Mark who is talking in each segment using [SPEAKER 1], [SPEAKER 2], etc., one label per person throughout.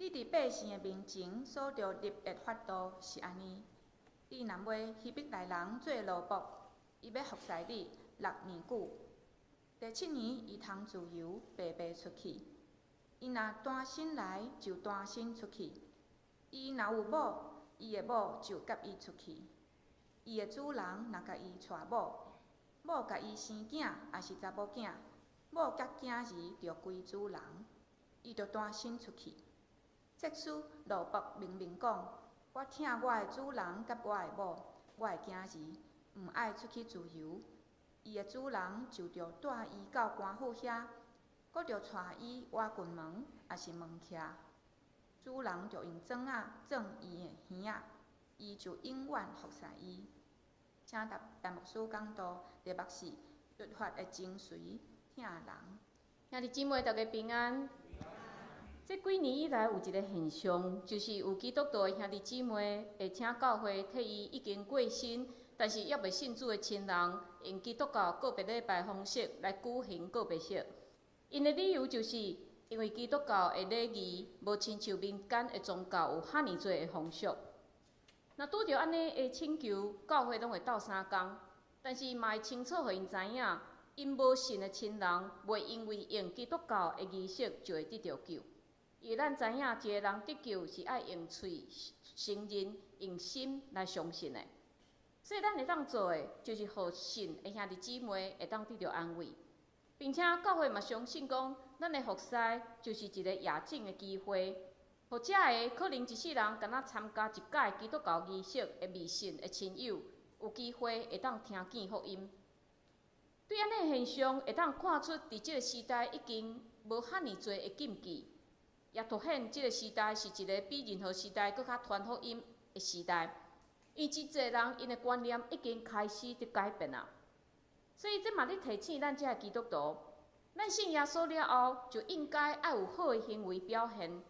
[SPEAKER 1] 你佇百姓的面前所著立的法度是按呢：你若買希伯來人做奴僕，伊欲服侍你六年久。第七年，伊通自由白白出去。伊若單身來，就單身出去。伊若有某，伊的某就佮伊出去。伊的主人若共伊娶某，某共伊生囝，抑是查某囝，某佮囝兒著歸主人，伊著單身出去。即使奴僕明明講：我疼我的主人佮我的某，我的囝兒，毋愛出去自由，伊的主人就著帶伊到官府遐，閣著帶伊倚郡門，抑是門徛。主人著用欉仔撞伊的耳仔，伊就永遠服侍伊。請陳牧師講道，題目是律法的精髓，疼人。
[SPEAKER 2] 兄弟姊妹，大家平安。這幾年以來有一个現象，就是有基督徒的兄弟姊妹會請教會替伊已經過身，但是猶未信主的親人，用基督教告別禮拜方式來舉行告別式。𪜶的理由就是因為基督教的禮儀無親像民間的宗教有遐爾濟的風俗。若拄著按呢的請求，教會攏會鬥相共，但是嘛會清楚予𪜶知影，𪜶無信的親人袂因為用基督教的儀式就會得著救。因為咱知影，一個人得救是愛用喙承認、用心來相信的。所以咱會當做的，就是予信的兄弟姊妹會當得著安慰，並且教會嘛相信講，咱的服侍就是一個驗證的機會，予遮个可能一世人敢若參加一擺基督教儀式的未信的親友，有機會會當聽見福音。對按呢現象，會當看出佇這个時代已經無遐爾濟的禁忌。也凸顯這个時代是一个比任何時代閣較傳福音的時代。因為真濟人𪜶的觀念已經開始佇改變啊。所以這嘛咧提醒咱這个基督徒，咱信耶穌了後，就應該愛有好的行為表現。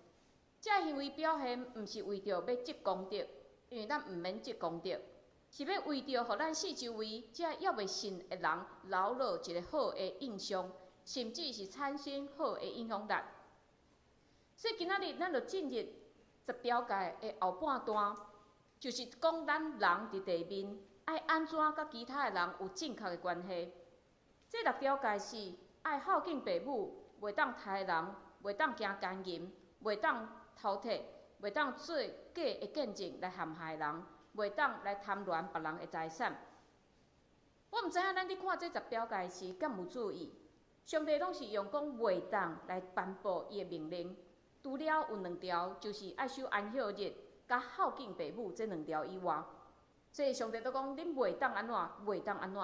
[SPEAKER 2] 這个行為表現，毋是為著欲積功德，因為咱毋免積功德，是欲為著予咱四周圍這猶未信的人留落一个好的印象，甚至是產生好的影響力。所以今仔日咱就進入十條誡的後半段，就是講咱人佇地面愛按怎佮其他的人有正確的關係。這六條誡是愛孝敬爸母，袂當刣人，袂當行姦淫，袂當偷提，袂當做假的見證來陷害人，袂當來貪戀別人的財產。我毋知影咱佇看這十條誡時，敢有注意？上帝攏是用講袂當來頒布伊的命令。除了有兩條，就是愛守安息日，佮孝敬爸母這兩條以外，所以上帝都講恁袂當按怎，袂當按怎。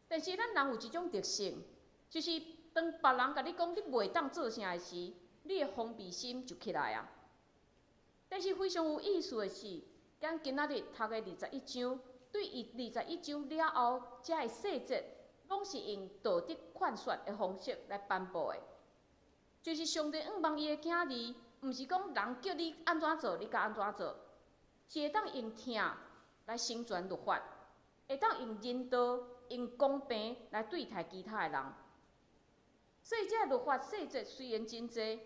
[SPEAKER 2] 但是咱人有一種特性，就是當別人共你講你袂當做啥的時，你的防備心就起來啊。但是非常有意思的是，咱今仔日讀的二十一章，對伊二十一章了後，這个細節，攏是用道德勸說的方式來頒布的。就是上帝向望伊的囝兒，毋是講人叫你按怎做，你就按怎做，是會當用疼來成全律法，會當用仁道、用公平來對待其他的人。所以，這个律法細節雖然真濟，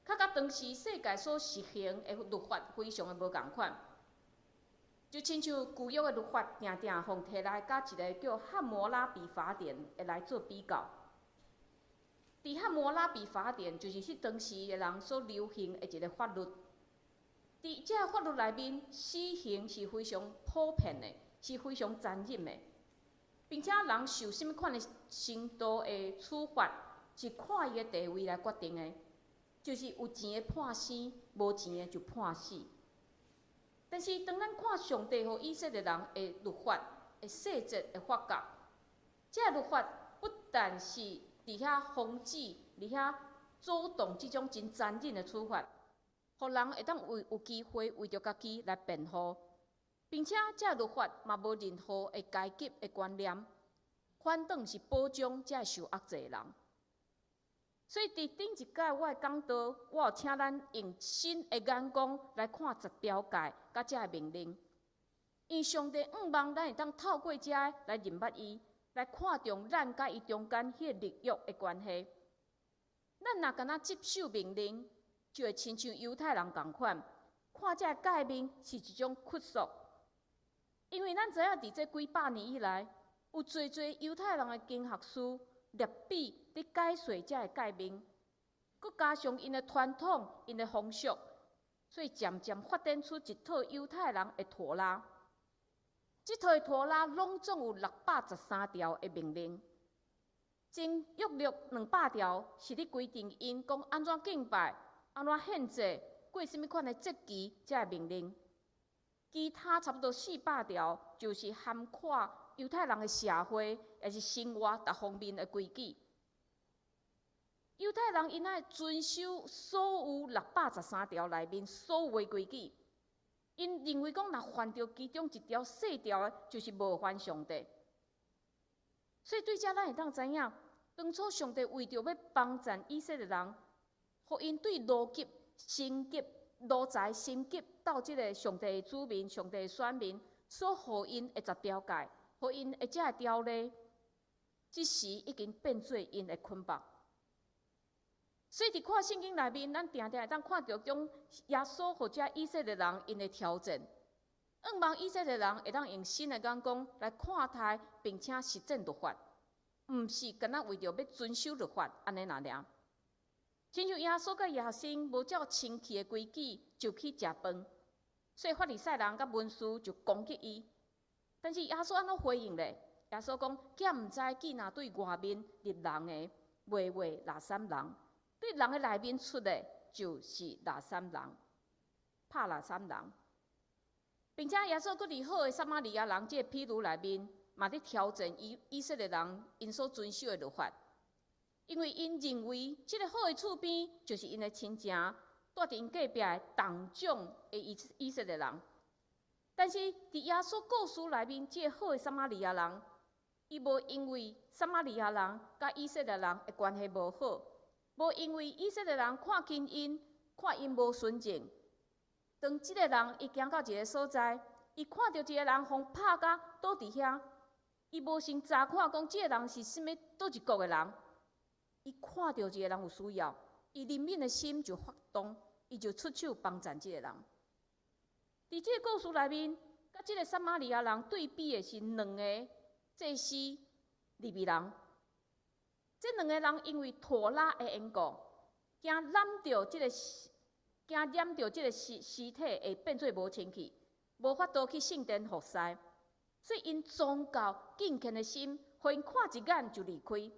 [SPEAKER 2] 卻佮當時世界所實行的律法非常的無仝款。就親像舊約的律法，定定予提來佮一个叫漢摩拉比法典的來做比較。佇漢摩拉比法典，就是彼當時的人所流行的一个法律。佇這个法律內面，死刑是非常普遍的，是非常殘忍的，並且人受啥物款的程度的處罰，是看伊的地位來決定的。就是有錢的判生，無錢的就判死。但是當咱看上帝予以色列人的律法的細節的發覺，這个律法不但是佇遐防止、佇遐阻擋這種真殘忍的處罰，予人會當為有機會為著家己來辯護，並且這律法嘛無任何的階級的觀念，反轉是保障這受壓制的人。所以佇頂一擺我的講道，我有請咱用新的眼光來看十條誡佮這个命令，因為上帝向望咱會當透過這來認捌伊，來看重咱佮伊中間彼个立約的關係。咱若敢若執守命令，就會親像猶太人仝款，看這个誡命是一種屈束。因為咱知影，佇這幾百年以來，有濟濟猶太人的經學師、律比佇解說這个誡命，閣加上𪜶的傳統、𪜶的風俗，所以漸漸發展出一套猶太人的妥拉。這套的妥拉攏總有613條的命令，前約略200條是咧規定𪜶講按怎敬拜、按怎獻祭、過啥物款的節期，這个命令。其他差不多400條，就是涵蓋猶太人的社會，抑是生活逐方面的規矩。猶太人𪜶愛遵守所有六百十三條內面所有的規矩，𪜶認為講，若犯著其中一條細條的，就是冒犯上帝。所以對這咱會當知影，當初上帝為著欲幫贊以色列人，予𪜶對奴級、升級、奴才升級到這个上帝的子民、上帝的選民，所予𪜶的十條誡，予𪜶的這个條例，這時已經變做𪜶的捆綁。所以佇看聖經內面，咱定定會當看著講耶穌予這以色列人𪜶的挑戰，向望以色列人會當用新的眼光來看待，並且實踐律法，毋是干焦為著欲遵守律法按呢爾爾。親像耶穌佮學生無照清氣的規矩就去食飯，所以法利賽人佮文士就攻擊伊。但是耶穌按怎回應咧？耶穌講：敢毋知，既若對外面入人的，袂會垃圾人；對人的內面出的，就是垃圾人，拍垃圾人。並且耶穌閣佇好的撒瑪利亞人這个譬喻內面，嘛佇挑戰以色列人𪜶所遵守的律法，因為𪜶認為這个好的厝邊就是𪜶的親情，蹛佇𪜶隔壁的同種的以色列人。但是佇耶穌故事內面，這个好的撒瑪利亞人，伊無因為撒瑪利亞人佮以色列人的關係無好，無因為以色列人看輕𪜶，看𪜶無純正。當這个人伊行到一个所在，伊看著一个人予拍甲倒佇遐，伊無先查看講這个人是啥物佗一國的人，伊看著這个人有需要，伊憐憫的心就發動，伊就出手幫贊這个人。佇這个故事內面，佮這个撒瑪利亞人對比的是兩个祭司利未人。這兩个人因為妥拉的緣故，驚染著這个屍體會變做無清氣，無法度去聖殿服侍，所以𪜶宗教敬虔的心，予𪜶看一眼就離開。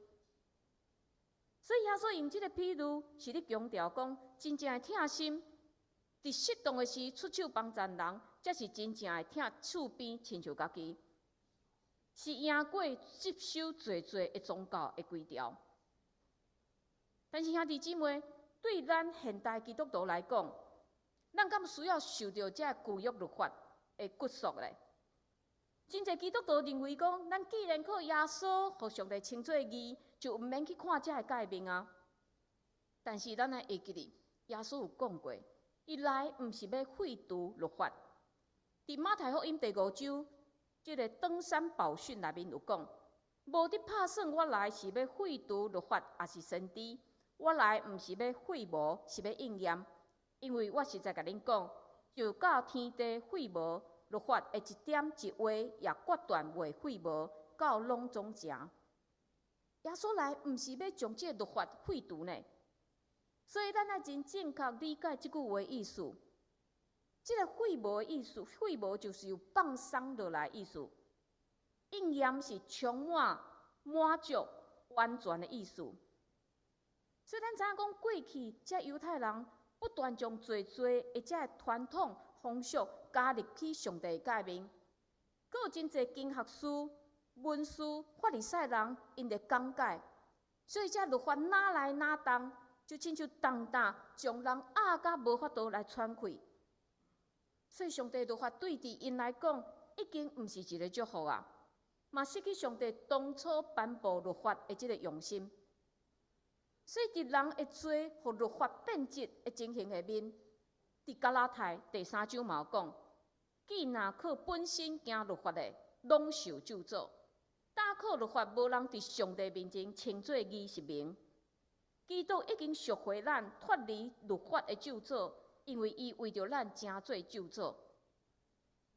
[SPEAKER 2] 所以耶穌用這个譬喻，是咧強調講，真正的疼心，佇適當的時出手幫贊人，才是真正的疼厝邊親像家己，是贏過執守濟濟的宗教的規條。但是兄弟姊妹，對咱現代基督徒來講，咱敢需要受著這舊約律法的約束咧？真濟基督徒認為講，咱既然靠耶穌予上帝稱做義，就毋免去看這个誡命啊。但是咱愛會記得，耶穌有講過，伊來毋是欲廢除律法。佇馬太福音第五章，這个登山寶訓內面有講，無佇拍算我來是欲廢除律法，抑是先知。我來毋是欲廢無，是欲應驗。因為我實在共恁講，就到天地廢無，律法的一點一畫也決斷袂廢無，到攏總成。耶穌來毋是欲將這个律法廢除呢，所以咱愛真正確理解這句話意思。這个廢無的意思，廢無就是有放鬆落來意思。應驗是充滿、滿足、完全的意思。所以咱知影講，過去這猶太人不斷將濟濟的這个傳統風俗加入去上帝的誡命，閣有真濟經學師、文士、法利賽人𪜶咧講解，所以這律法哪來哪動，就親像重擔將人壓甲無法度來喘氣。所以上帝律法對佇𪜶來講，已經毋是一个祝福啊，嘛失去上帝當初頒布律法的這个用心。所以，佇人的罪予律法變質的情形下面，佇加拉太第三章嘛有講，既若靠本身行律法的，攏受咒詛。單靠律法，無人佇上帝面前稱做義是明。基督已經贖回咱脫離律法的咒詛，因為伊為著咱成做咒詛。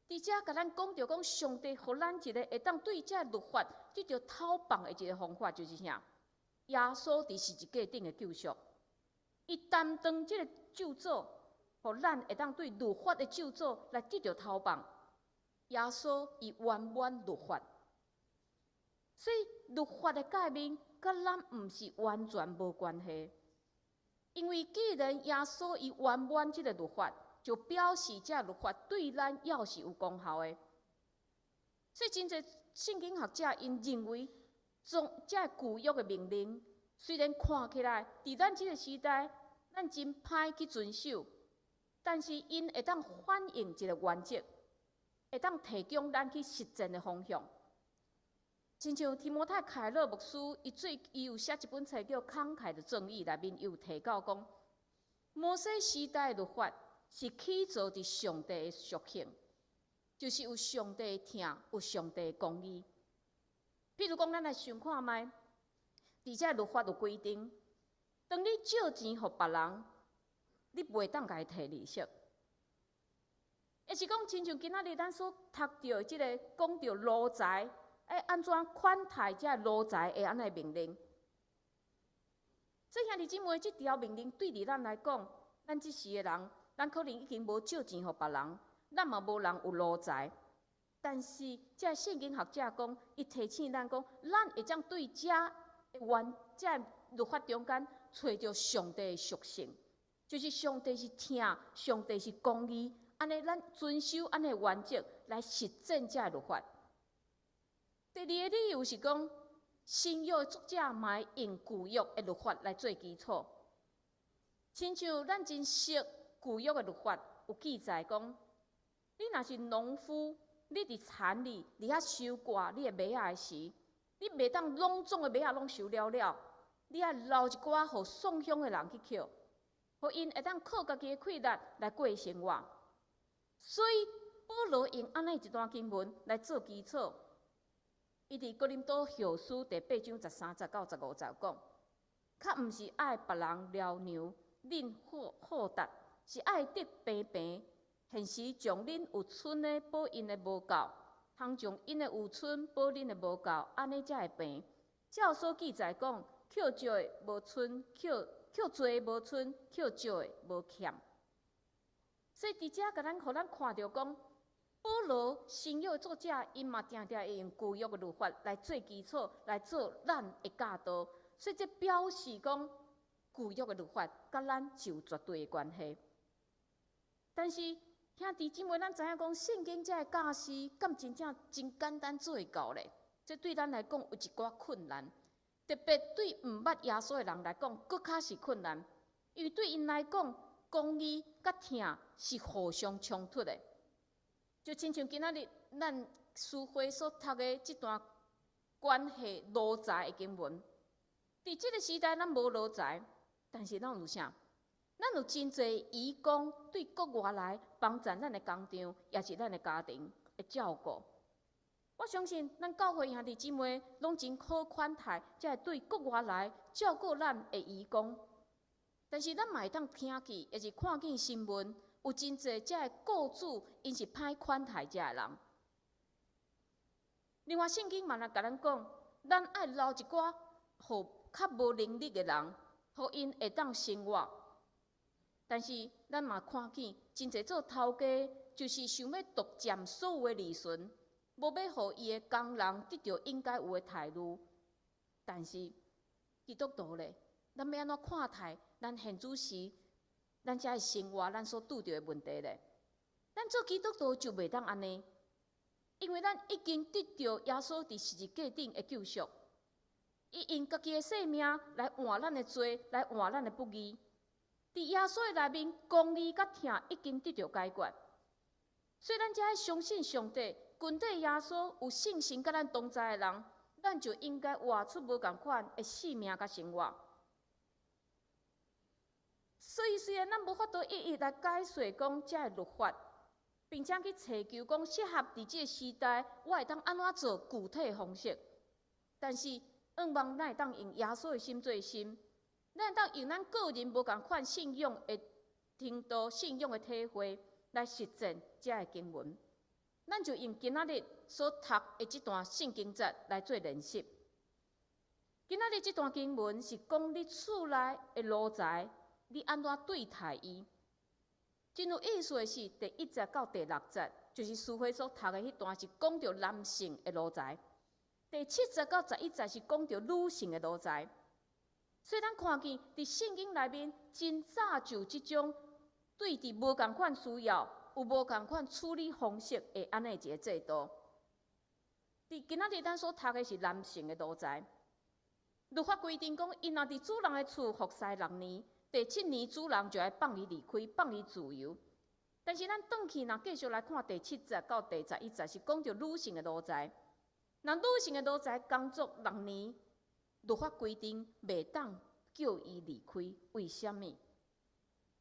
[SPEAKER 2] 佇遮共咱講著講，上帝予咱一个會當對這律法得著透放的一个方法，就是啥？耶穌佇十字架頂的救贖，伊擔當這个咒詛，予咱會當對律法的咒詛來得著透放。耶穌伊圓滿律法，所以律法的誡命佮咱毋是完全無關係。因為既然耶穌伊圓滿這个律法，就表示這律法對咱猶是有功效的。所以真濟聖經學者𪜶認為，從這舊約的命令，雖然看起來佇咱這个時代，咱真歹去遵守，但是𪜶會當反映一个原則，會當提供咱去實踐的方向。親像提摩太凱勒牧師，伊有寫一本冊叫《慷慨的正義》，內面伊有提到講，摩西時代的律法是起造佇上帝的屬性，就是有上帝的疼，有上帝的公義。譬如講，咱來想看覓，佇這律法有規定，當你借錢予別人，你袂當共伊提利息。抑是講，親像今仔日咱所讀著的這个講著奴才，愛按怎款待這奴才的按呢命令。所以兄弟姊妹，這條命令對佇咱來講，咱這時的人，咱可能已經無借錢予別人，咱嘛無人有奴才。但是，這聖經學者講，伊提醒咱講，咱會當對這原這律法中間揣著上帝的屬性，就是上帝是疼，上帝是公義，按呢咱遵守按呢原則來實踐這律法。第二个理由是講，新約作者嘛會用舊約的律法來做基礎。親像咱真熟舊約的律法有記載講，你若是農夫，你佇田裡佇遐收割你的麥仔的時，你袂當攏總的麥仔攏收了了，你愛留一寡予送鄉的人去抾，予𪜶會當靠家己的氣力來過生活。所以保羅用按呢一段經文來做基礎。伊佇哥林多後書第八章13節到15節講，較毋是愛別人療量恁豁豁達，是愛得平平。現時將恁有賰的補𪜶的無夠，通將𪜶的有賰補恁的無夠，按呢才會平。照所記載講，抾少的無賰，抾抾濟的無賰，抾少的無欠。所以佇遮共咱予咱看著講，保羅新約作者，𪜶嘛定定會用舊約的律法來做基礎，來做咱的教導。所以這表示講，舊約的律法佮咱是有絕對的關係。但是兄弟姊妹，咱知影講，聖經這个教示，敢真正真簡單做會到咧？這對咱來講有一寡困難，特別對毋捌耶穌的人來講，閣較是困難。因為對𪜶來講，公義佮疼是互相衝突的。就親像今仔日咱書會所讀的這段關係奴才的經文，佇這个時代咱無奴才，但是咱有啥？咱有真濟移工對國外來幫助咱的工廠，抑是咱的家庭的照顧。我相信咱教會兄弟姊妹攏真好款待，這个對國外來照顧咱的移工。但是咱嘛會當聽見，抑是看見新聞，有真濟這个雇主，𪜶是歹款待這个人。另外，聖經嘛來共咱講，咱愛留一寡予較無能力的人，予𪜶會當生活。但是，咱嘛看見真濟做頭家，就是想欲獨佔所有的利潤，無欲予伊的工人得著應該有的待遇。但是，基督徒咧，咱欲按怎看待咱現主時，咱遮的生活，咱所拄著的問題咧？咱做基督徒就袂當按呢，因為咱已經得著耶穌佇十字架頂的救贖，伊用家己的性命來換咱的罪，來換咱的不義。佇耶穌的內面，公義佮疼已經得著解決，所以咱才愛相信上帝，跟綴耶穌有聖神佮咱同在的人，咱就應該活出無仝款的生命佮生活。所以雖然咱無法度一一來解說講這个律法，並且去尋求講適合佇這个時代，我會當按怎做具體的方式，但是向望咱會當用耶穌的心做心。咱會當用咱個人無仝款信仰的程度、信仰的體會來實踐遮个經文。咱就用今仔日所讀的這段聖經節來做練習。今仔日這段經文是講你厝內的奴才，你按怎對待伊？真有意思的是，第一節到第六節，就是書會所讀的彼段是講著男性的奴才；第七節到11節是講著女性的奴才。所以咱看見佇聖經內面，真早就這種對佇無仝款需要，有無仝款處理方式的按呢一个制度。佇今仔日咱所讀的是男性的奴才。律法規定講，伊若佇主人的厝服侍六年，第七年主人就愛放伊離開，放伊自由。但是咱轉去若繼續來看第七節到第11節，是講著女性的奴才。若女性的奴才工作六年，律法規定袂當叫伊離開，為啥物？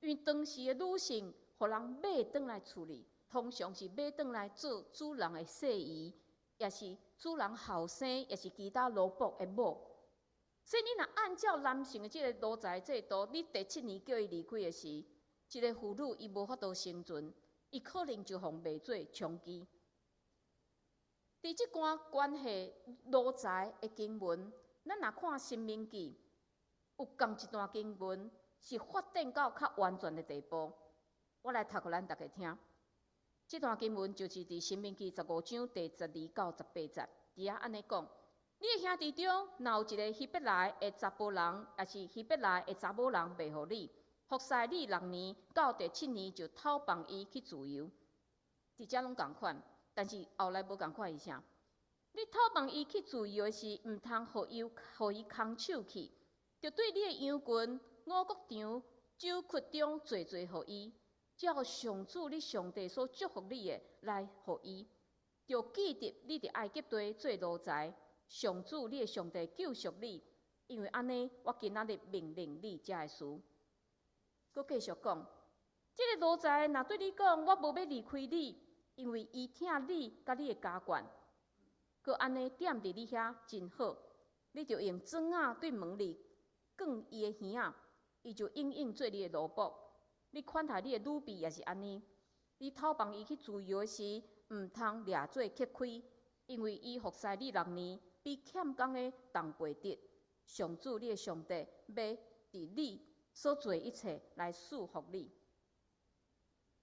[SPEAKER 2] 因為當時的女性，予人買轉來厝裡，通常是買轉來做主人的細姨，抑是主人後生，抑是其他奴僕的某。所以你若按照男性的這个奴才制度，你第七年叫伊離開的時，一个婦女伊無法度生存，伊可能就予賣做娼妓。佇這段關係奴才的經文，咱若看《申命記》，有仝一段經文是發展到較完全的地步。我來讀予咱逐家聽。這段經文就是佇《申命記》15章第12到18節，佇遐按呢講：你的兄弟中，若有一个希伯來的查埔人，抑是希伯來的查某人賣予你，服侍你六年，到第七年就偷放伊去自由。佇遮攏仝款，但是後來無仝款是啥？你偷放伊去自由的時，毋通予伊空手去，著對你的羊群、五穀場、酒窟中濟濟予伊，照上主你上帝所祝福你的來予伊。著記得你佇埃及地做奴才，上主你的上帝救贖你，因為按呢，我今仔日命令你遮的事。閣繼續講，這个奴才若對你講，我無欲離開你，因為伊疼你佮你的家眷，閣按呢踮佇你遐真好，你著用繩仔對門裡捲伊的耳仔，伊就永遠做你的奴僕。你款待你的女婢也是按呢，你偷放伊去自由的時，毋通掠做克虧，因為伊服侍你六年，比欠工的同倍得。上主你的上帝欲佇你所做一切來賜福你。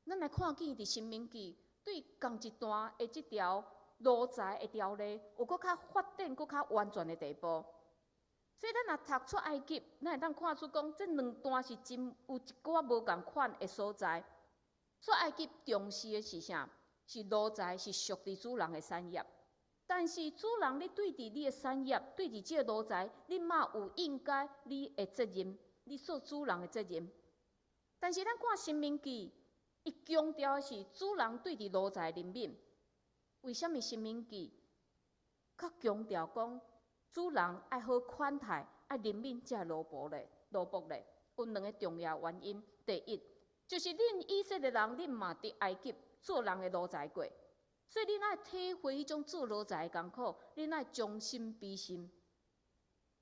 [SPEAKER 2] 咱來看見佇申命記對仝一段的這條奴才的條例，有閣較發展、閣較完全的地步。所以咱若讀出埃及，咱會當看出講，這兩段是真有一寡無仝款的所在。出埃及重視的是啥？是奴才是屬佇主人的產業。但是主人，你對佇你的產業，對佇這个奴才，你嘛有應該你的責任，你做主人的責任。但是咱看申命記，伊強調的是主人對佇奴才的憐憫。為啥物申命記較強調講主人愛好款待、愛憐憫這个奴僕咧？奴僕咧，有兩个重要原因。第一，就是恁以色列人，恁嘛佇埃及做人的奴才過，所以恁愛體會彼種做奴才的艱苦，恁愛將心比心。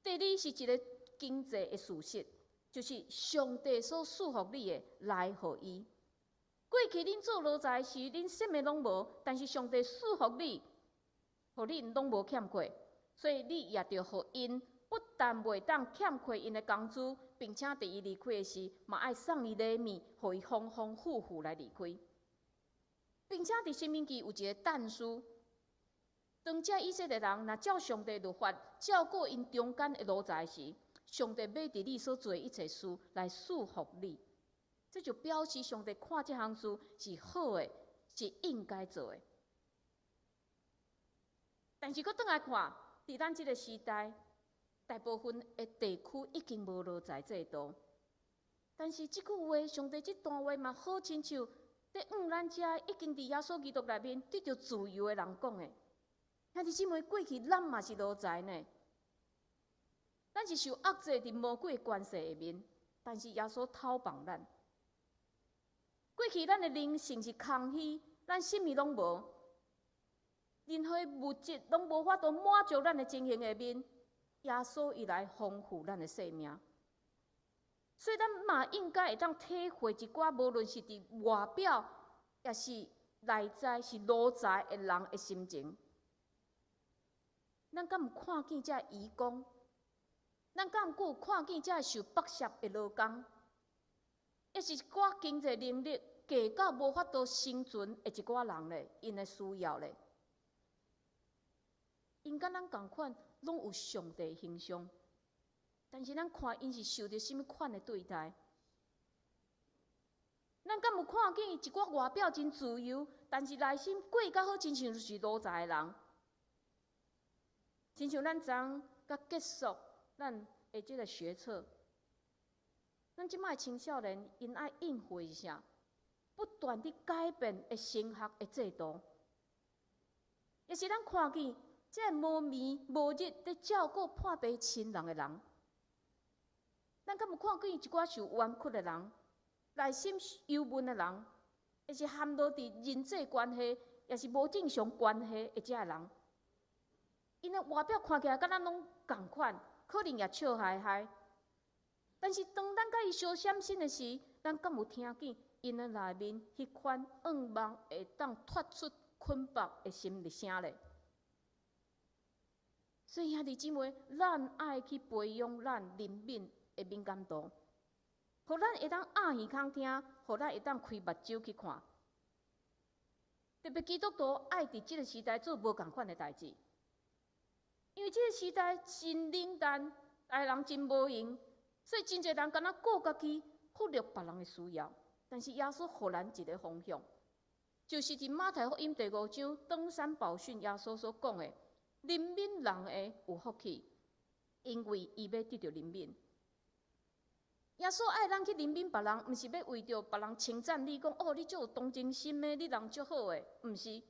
[SPEAKER 2] 第二是一个經濟的事實，就是上帝所賜予你的來予伊。過去恁做奴才時，恁啥物攏無，但是上帝賜予你，予恁攏無欠缺，所以你也著予𪜶，不但袂當欠缺𪜶的工資，並且佇伊離開的時，嘛愛送伊禮物，予伊豐豐富富來離開。並且佇申命記有一个但書，當這以色列人若照上帝律法照顧𪜶中間的奴才時，上帝欲佇你所做的一切事來賜福你。這就表示上帝看這項事是好的，是應該做的。但是，閣轉來看，佇咱這个時代，大部分的地區已經無奴才制度。但是這句話，上帝這段話嘛，好親像佇向咱遮已經佇耶穌基督內面得著自由的人講的。兄弟姊妹，過去咱嘛是奴才呢，咱是受壓制佇魔鬼的權勢下面，但是耶穌偷放咱。過去咱的靈性是空虛，咱啥物攏無，任何物質攏無法度滿足咱的情形下面，耶穌伊來豐富咱的生命。所以咱嘛應該會當體會一寡，無論是佇外表，抑是內在是奴才的人的心情。咱敢有看見這個移工？咱敢有看見這個受剝削的勞工？抑是一寡經濟能力低到無法度生存的一寡人咧，𪜶的需要咧，𪜶佮咱仝款，攏有上帝形象，但是咱看𪜶是受著啥物款的對待？咱敢有看見一寡外表真自由，但是內心過較好，親像是奴才的人？親像咱昨昏才結束咱的這个學測，咱這擺的青少年，𪜶愛應付的是啥？不斷佇改變的升學的制度，抑是咱看見這个無眠無日佇照顧破病親人的人，咱敢有看見一寡受冤屈的人，內心憂悶的人，抑是陷落佇人際關係，抑是無正常關係的這个人，𪜶的外表看起來佮咱攏仝款，可能也笑嘻嘻，但是當咱佮伊相閃身的時，咱敢有聽見𪜶的內面彼款向望會當脫出捆綁的心的聲咧？所以兄弟姊妹，咱愛去培養咱憐憫的敏感度，予咱會當掩耳孔聽，予咱會當開目睭去看。特別基督徒愛佇這个時代做無仝款的代誌，因為這个時代真冷淡，大人真無閒，所以真濟人敢若顧家己，忽略別人的需要。但是耶穌予咱一个方向，就是佇馬太福音第五章登山寶訓耶穌所講的：憐憫人的有福氣，因為伊欲得著憐憫。耶穌愛咱去憐憫別人，毋是欲為著別人稱讚你，講哦，你足有同情心的，你人足好的，毋是，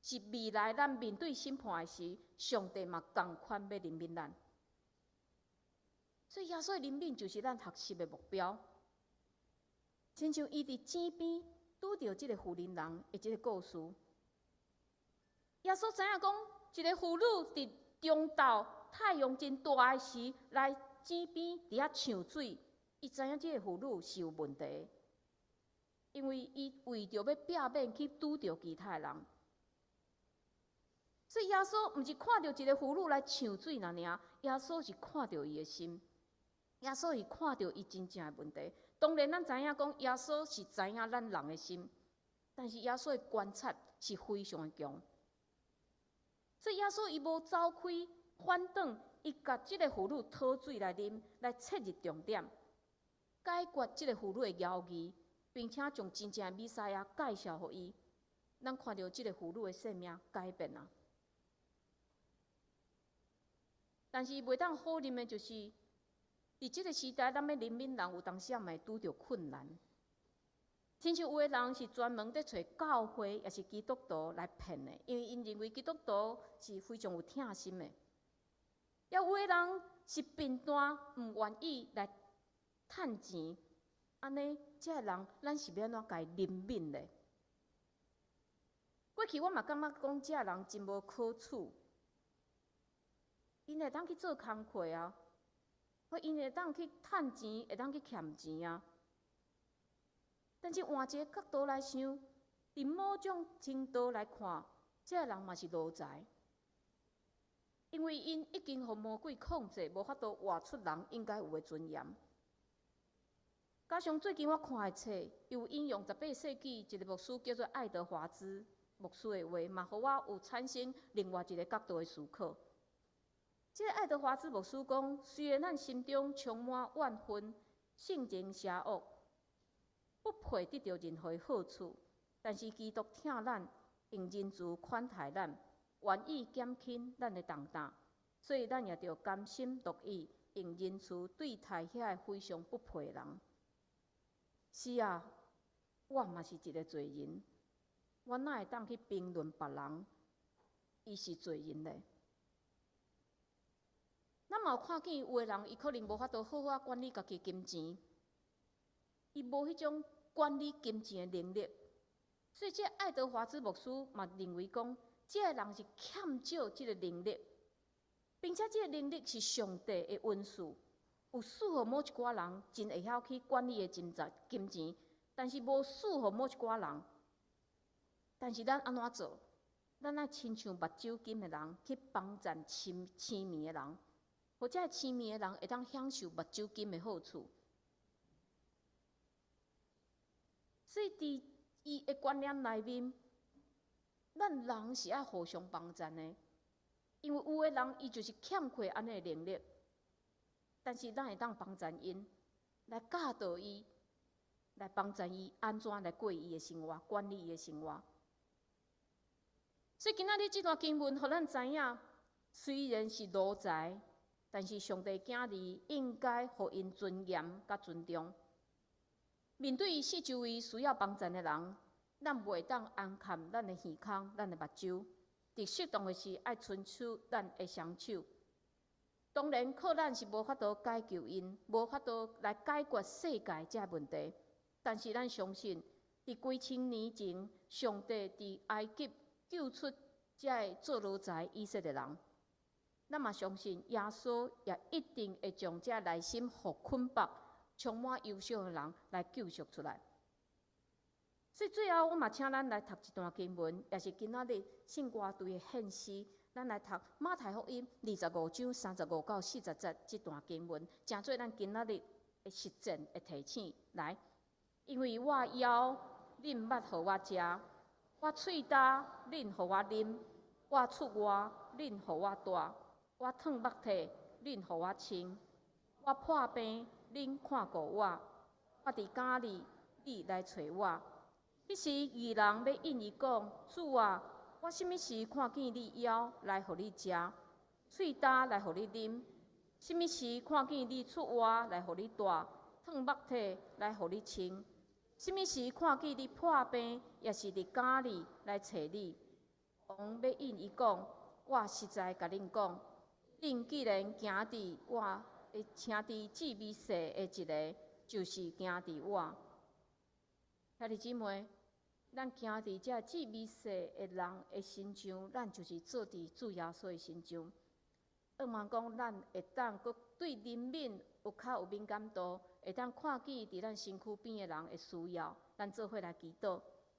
[SPEAKER 2] 是未來咱面對審判的時，上帝嘛仝款欲憐憫咱。所以耶穌的憐憫就是咱學習的目標。親像伊佇井邊拄著這个婦人人的這个故事，耶穌知影講，一个婦女佇中晝太陽真大的時來井邊佇遐搶水，伊知影這个婦女是有問題，因為伊為著欲避免去拄著其他的人，所以耶穌毋是看著一个婦女來搶水爾爾，耶穌是看著伊的心，耶穌是看著伊真正的問題。當然，咱知影講耶穌是知影咱人的心，但是耶穌的觀察是非常的強。所以耶穌伊無走開，反轉，伊共這个婦女討水來啉，來切入重點，解決這个婦女的猶疑，並且將真正的彌賽亞介紹予伊。咱看著這个婦女的生命改變啊！但是袂當否認的就是，佇這个時代，咱欲憐憫人，有當時仔嘛會拄著困難。親像有的人是專門佇揣教會，抑是基督徒來騙的，因為𪜶認為基督徒是非常有疼心的。抑有的人是貧惰，毋願意來趁錢，按呢，這个人咱是欲按怎共伊憐憫咧？過去我嘛感覺講，這个人真無可取，𪜶會當去做工課啊，或𪜶會當去趁錢，會當去欠錢啊。但是換一个角度來想，佇某種程度來看，這个人嘛是奴才，因為𪜶已經予魔鬼控制，無法度活出人應該有的尊嚴。加上最近我看的冊，有引用18世紀一个牧師叫做愛德華茲牧師的話，嘛予我有產生另外一个角度的思考。這个愛德華茲牧師講，雖然咱心中充滿怨恨、性情邪惡，不配得著任何好處，但是基督疼咱，用仁慈款待咱，願意減輕咱的重擔，所以咱也著甘心樂意用仁慈對待遐个非常不配的人。是啊，我嘛是一个罪人，我哪會當去評論別人？伊是罪人咧。咱嘛有看見有的人，伊可能無法度好好管理家己金錢，伊無彼種管理金錢的能力，所以這愛德華茲牧師嘛認為講，這个人是欠少這个能力，並且這个能力是上帝的恩賜。有賜予某一寡人真會曉去管理的金錢金錢，但是無賜予某一寡人。但是咱按怎做？咱愛親像目睭金的人去幫贊痴痴迷的人，予這个痴迷的人會當享受目睭金的好處。所以佇伊的觀念內面，咱人是愛互相幫贊的，因為有的人伊就是欠缺按呢的能力，但是咱會當幫贊𪜶，來教導伊，來幫贊伊按怎來過伊的生活，管理伊的生活。所以今仔日這段經文，予咱知影，雖然是奴才，但是上帝囝兒應該予𪜶尊嚴佮尊重。面對四周圍需要幫贊的人，咱袂當掩蓋咱的耳孔、咱的目睭。佇適當的時，愛伸出咱的雙手。當然，靠咱是無法度解救𪜶，無法度來解決世界這個問題。但是咱相信，佇幾千年前，上帝佇埃及救出這个做奴才以色列人。咱嘛相信耶穌也一定會將這內心予捆綁、充滿憂傷的人來救贖出來。所以最後，我嘛請咱來讀一段經文，也是今仔日聖歌隊的獻詩。咱來讀馬太福音25章35到40節這段經文，成做咱今仔日的實踐的提醒。來，因為我枵，恁捌予我食；我喙焦，恁予我啉；我出外，恁予我蹛；我褪目體，恁予我穿；我破病，恁看顧我；我佇監裡，你來揣我。彼時義人欲應伊講：主啊，我啥物時看見你枵來予你食，喙焦來予你啉？啥物時看見你出外來予你蹛，褪目體來予你穿？啥物時看見你破病，抑是佇監裡來揣你？王欲應伊講：我實在共恁講，恁既然行佇我的兄弟姊妹細的一个，就是行佇我。兄弟姊妹，咱行佇這至微細的人的身上，咱就是做佇主耶穌的身上。盼望講，咱會當閣對憐憫有較有敏感度，會當看見佇咱身軀邊的人的需要，咱做伙來祈禱。